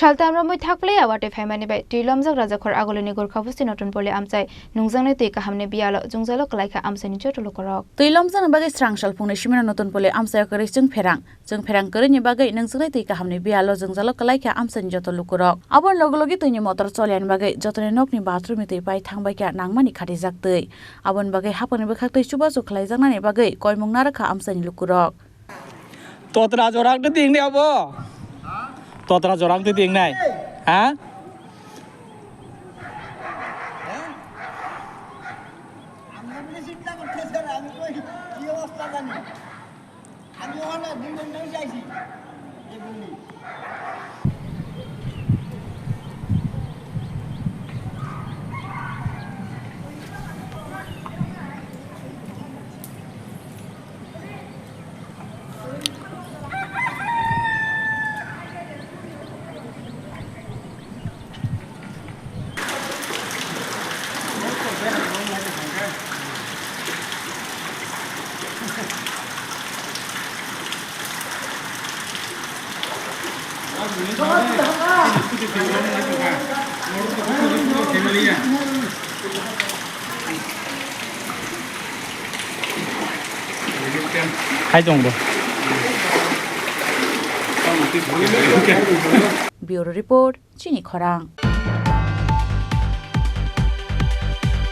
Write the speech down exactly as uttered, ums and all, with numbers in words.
Saltam romwi thakpli awatwi phaimani bai twi lomjak Rajakhor Agulini Gurkha Busti Notonpoli amchai nungjaknai twi kahamni biyalo jwngjalo kwlaikha amchaini joto lukurok. Twi lomjakna bagwi srang salphungni simino Notonpoli amchaio kwrwi chwng pherang. Chwng pherang kwrwini bagwi nungjaknai twi kahamni biyalo jwngjalo kwlaikha amchaini joto lukurok. Aboni logi logi twini motor choliani bagwi jotoni nokni bathroomni twi pai thangbaikha nangmani khatijak twi. Aboni bagwi haphangni bwkhaktwi chubachu khlaijaknani bagwi koimung narwkha amchaini lukurok. Totra jorang twi tingnai abo? Totra jorang twi tingnai? Ha? Hai tong bo. Bureau Report, Chini Khorang.